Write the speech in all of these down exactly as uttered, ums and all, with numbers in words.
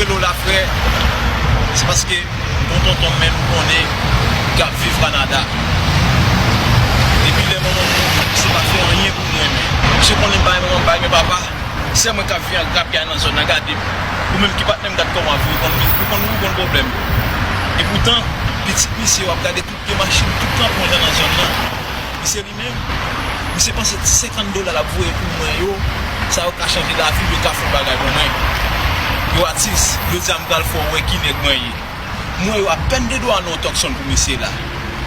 Lo la, frè, se paske bon tonton m menm konnen k ap viv Kanada. Depi lè manman m mouri, misye pa fè anyen pou mwen, men misye konnen m pa gen manman, m pa gen papa. Sè mwen k ap viv ak grapyay nan zòn nan, gade m. Ou menm ki patnè m, gad kòman w ap viv, ou konn, ou konn, ou konn pwoblèm. Epoutan, pitit misye, w ap gade tout vye machin, tout kanpon jan nan zòn nan. Misye li menm, misye panse ti senkant dola l ap voye pou mwen yo, sa yo ka chanje lavi m, yo ka fè yon bagay pou mwen. Yo atis, jodi a m pral fè w wè ki nèg mwen ye. M wè yo apèn de dwa nan yon Tucson pou misye la.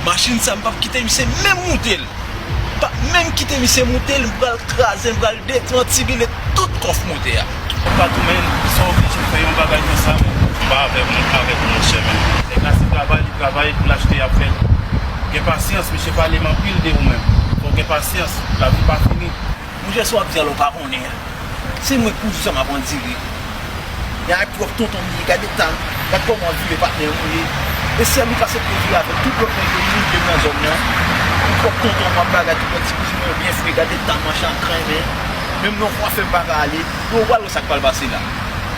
Machin sa, m p ap kite misye menm moute l. M p ap menm kite misye moute l, m pral kraze, m pral detwantibile tout kòf motè a. Ou pa tou, men, sa oblije fè yon bagay konsa, men. M pa avèk ou, m pa avèk ou, monchè, men. Nèg la, se travay li travay pou l achte, y ap fè l. Gen pasyans, mesye pale m anpil de ou menm. Fò w gen pasyans, lavi pa fini. Monchè, sa w ap di a la, w pa konnen. Se mwen k pou di sa m ap andire. Y a pwòp tonton m ye, gade tan, gad kòman w vire patnè w ye. E sèl ou k aksepte vire avèk tout lòt nèg yo, moun ke nan zòn nan. Ou pwòp tonton w ap bagay, tout lòt ti kouzin mwen yo byen fre, gade tan machin an krennen. Menm nan kwafè m pa ka ale. Bon, ou pral wè sa k pral pase la.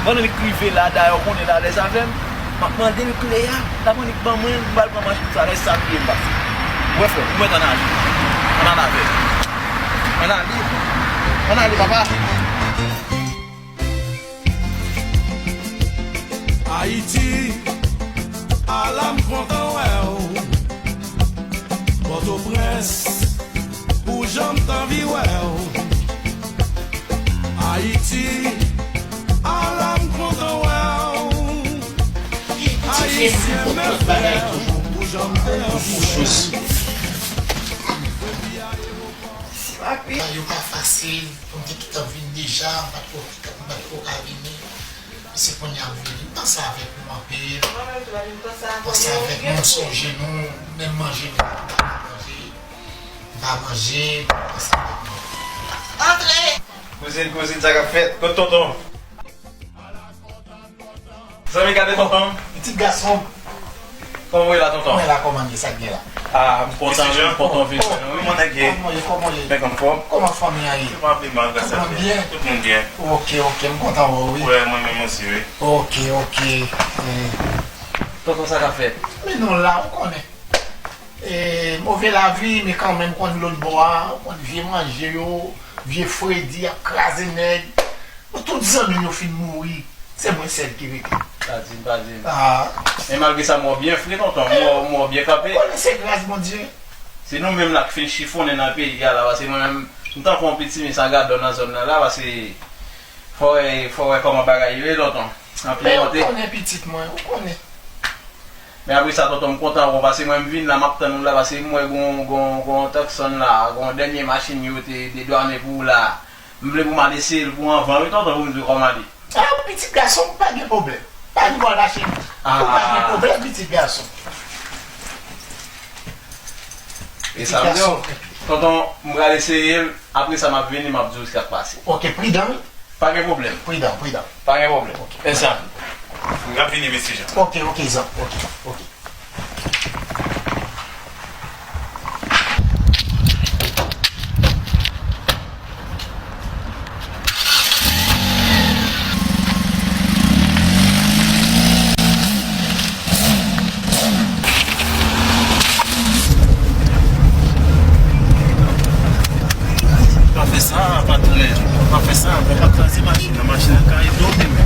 Pandan li k rive la, dayè, ou konnen l alèz avè m. M ap mande l kle a, l ap annik ban mwen, m pral pran machin sa, lè sa m ye m pase. Ou wè frè, ou mèt ann ale. Ann ale avè l. Ann ale. Ann ale, papa. Ayiti, ala m kontan wè w. Pòtoprens, pou jan m t anvi wè w. Ayiti, ala m kontan wè w. Ayisyen, men frè, pou jan m te anvi wè w. Yo pa fasil, pou m te gentan vin deja, m pa t ko, m pa t ko ka vini. Se kounye a m vini. M panse avèk nou anpil. Mwen menm tou, m panse avèk nou, m sonje nou, menm manje nou, m pa manje, m pa manje, m panse avèk nou. Antre! Kouzin, kouzin, sa k ap fèt? Kot tonton? Zanmi, gade tonton. Pitit gason. Kòman w ye la, tonton? Mwen la, kòman m ye, sa k gen la? Ah, m kontan, wi, m kontan vin wè nou, wi. Kòman nèg ye? Kòman w ye, kòman w ye? Nèg anfòm? Kòman fanmi an ye? Yo pa pi mal, gras a Dye. Tout moun byen? Tout moun byen. Ok, ok, m kontan wè w, wi. Wi, mwen menm osi, wi. Ok, ok. Eh. Tonton, sa k ap fèt? Men nou la, ou konnen. Eh, move lavi, men kanmenm, ou konn lòt bò a, ou konn vye manje yo, vye fredi ap kraze nèg. Bon, tout zanmi m yo fin mouri. Se mwen sèl ki rete. Pa di m, pa di m. Ah. Men malgre sa, m wè w byen fre, tonton. M wè w, m wè w byen kanpe. Konnen se gras Bondye. Se nou menm la k fin chifonnen nan peyi a la, paske mwen menm, m tankou yon piti mis a gadò nan zòn nan la, paske fò w wè, fò w wè kòman bagay yo ye, tonton. Anpil monte. Men ou konnen pitit mwen, ou konnen. Men apre sa, tonton, m kontan wè w, paske mwen, m vin la, m ap tann ou la, paske m wè gon, gon, gon Tucson la, gon dènye machin yo te dedwannen pou ou la. M vle pou m al eseye l pou anvan, wi, tonton, pou m di w kòman l ye. Ah, pitit gason, pa gen pwoblèm. Pa gen pwoblèm, pa gen pwoblèm, pitit gason. E sa m di w, tonton, m pral eseye l, apre sa m ap vini, m ap di w sa k pase. Ok, pridan, wi. Pa gen pwoblèm. Pridan, pridan. Pa gen pwoblèm. Ok. Mèsi anpil. M ap vini, mesye Jan. Ok, ok, zanmi. Ok, ok. Pa fè sa, patnè. Pa fè sa. Fò pa kraze machin nan. Machin nan ka ede w menm.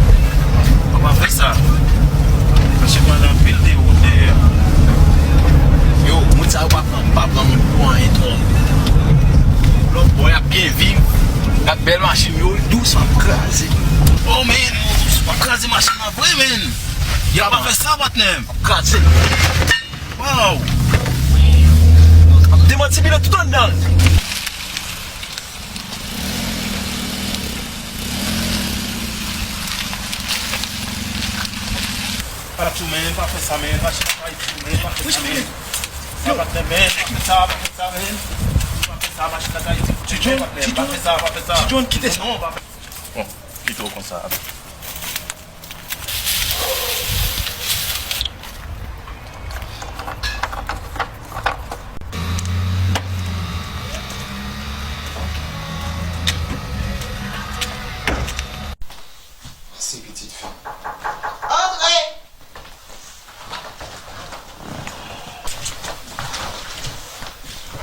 Fò pa fè sa. Machin pran anpil de wout dèyè. Yo, moun sa yo pa pran, pa pran moun pou anyen twò. Lòt bò y ap byen viv. Gad bèl machin yo, dous ap kraze. Oh, man, w ap kraze machin nan vre, man. Yo, pa fè sa, patnè. Ap kraze. Wow! Ap demantibile tout anndan l. Pa tou, men, pa fè sa, men, pa fè sa, men, pa fè sa, men. Sa pa fè, men, pa fè sa, pa fè sa, men. Pa fè sa, machin nan ka iti. Ti John, Ti John, pa fè sa, pa fè sa. Ti John, kite sa. Non, pa fè. Bon, kite w konsa. Mèsi, pitit fi.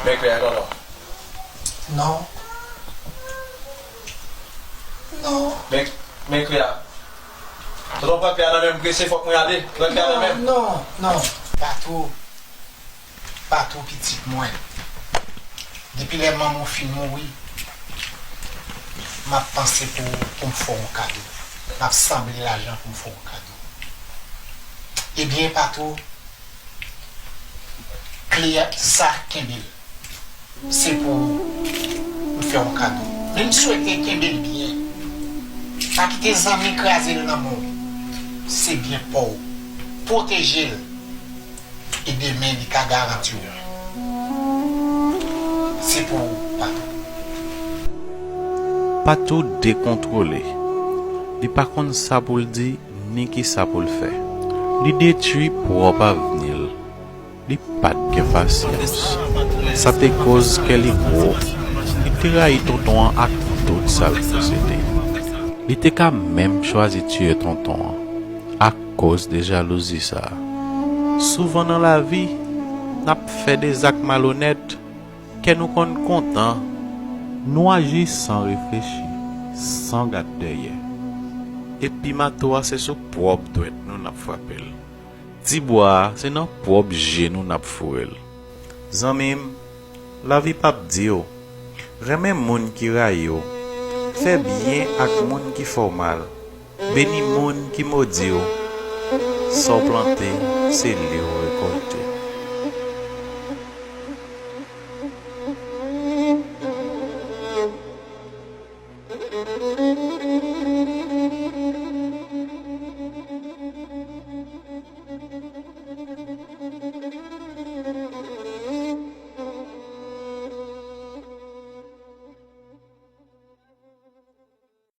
Men klè a, tonton. Non. Non. Men, men klè a. Tonton, pran klè a nan men m, prese, fòk mwen ale. Pran klè a nan men m. Non, non, non. Patou. Patou, pitit mwen. Depi lè manman w fin mouri, m ap panse pou, pou m fè w yon kado. M ap sanble lajan pou m fè w yon kado. Ebyen, Patou, klè sa, kenbe l. Se pou ou. M fè w yon kado. Men m swete kenbe l byen. Pa kite zanmi kraze l nan men w. Se byen pa w. Pwoteje l. E demen, li ka garanti w. Se pou ou, Patou. Patou dekontwole. Li pa konn sa pou l di, ni kisa pou l fè. Li detwi pwòp avni l. Li pa t gen pasyans. Sa te koz kè li gwo. Li te rayi tonton an ak tout sa l posede. Li te ka menm chwazi tiye tonton an akoz de jalouzi sa a. Souvan nan lavi, n ap fè de zak malonèt, kè nou konn kontan, nou aji san reflechi, san gad dèyè. Epi mato a se sou pwòp dwèt nou n ap frape l. Ti bwa a se nan pwòp je nou n ap foure l. Zanmi m, lavi p ap di w, renmen moun ki rayi w, fè byen ak moun ki fè w mal, beni moun ki modi w. Sa w plante, se li w rekòlte.